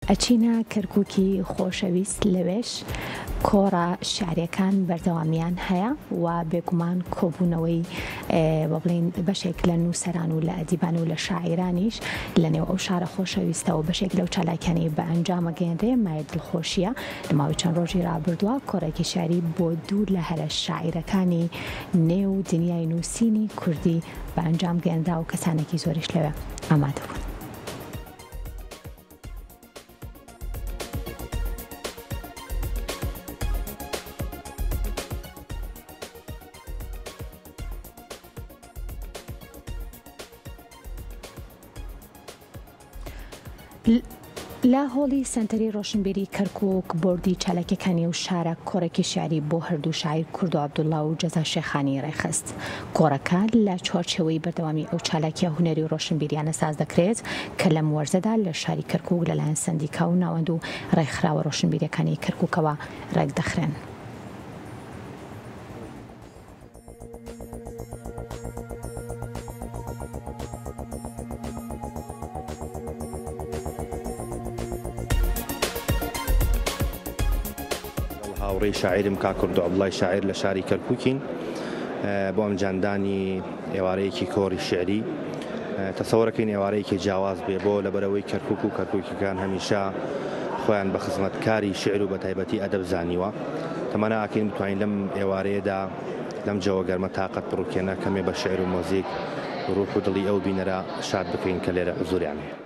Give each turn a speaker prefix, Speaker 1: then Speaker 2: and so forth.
Speaker 1: ئەچینە کەرکوکی خۆشەویست لەوێش کۆڕە شیعریەکان بەردەوامیان هەیە و بێگومان کۆبوونەوەی بە بڵێین بەشێک لە نووسەران و لە ئەدیبان و لە شاعیرانیش لە نێو ئەو شارە خۆشەویستە و بەشێک لەو چالاکیانەی بە ئەنجامەگەیەنرێ مایە دڵخۆشیە لە ماوەی چەند ڕۆژی ڕابردووە کۆڕێکی شیعری بۆ دوور لە هەرە شاعیرەکانی نێو دنیای نووسینی کوردی بە ئەنجام گەیەنرا و کەسانێکی زۆریش لەوێ ئامادە بوون. لە هۆڵی سەنتەری ڕۆشنبیری کەرکوک بۆردی چالاکیەکانی ئەو شارە کۆڕێکی شیعری بۆ هەردوو شاعیر کوردۆ عەبدوڵا و جەزا شێخانی ڕێکخست. کۆڕەکە لە چوارچێوەی بەردەوامی ئەو چالاکیە هونەری و ڕۆشنبیریانە ساز دەکرێت کە لەم وەرزەدا لە شاری کەرکوک لەلایەن سەندیکا و ناوەند و ڕێکخراوە ڕۆشنبیریەکانی کەرکوکەوە ڕێکدەخرێن.
Speaker 2: هاوڕێی شاعیرم کاک کوردۆ عەبدوڵای شاعیر لە شاری کەرکوکین بۆ ئەنجامدانی ئێوارەیەکی کۆڕی شیعری تەسەوەرەکەین ئێوارەیەکی جیاواز بێ بۆ لەبەرەوەی کەرکوک و کەرکوکیەکان هەمیشە خۆیان بە خزمەتکاری شیعر و بەتایبەتی ئەدەب زانیوە تەمەنا ئەکەین بتوانین لەم ئێوارەیەدا لەم جەوە گەرمە تاقەت پڕوکێنە کەمێ بە شیعر و مۆزیک ڕوح و دڵی ئەو بینەرە شاد بکەین کە لێرە حزوریان هەیە.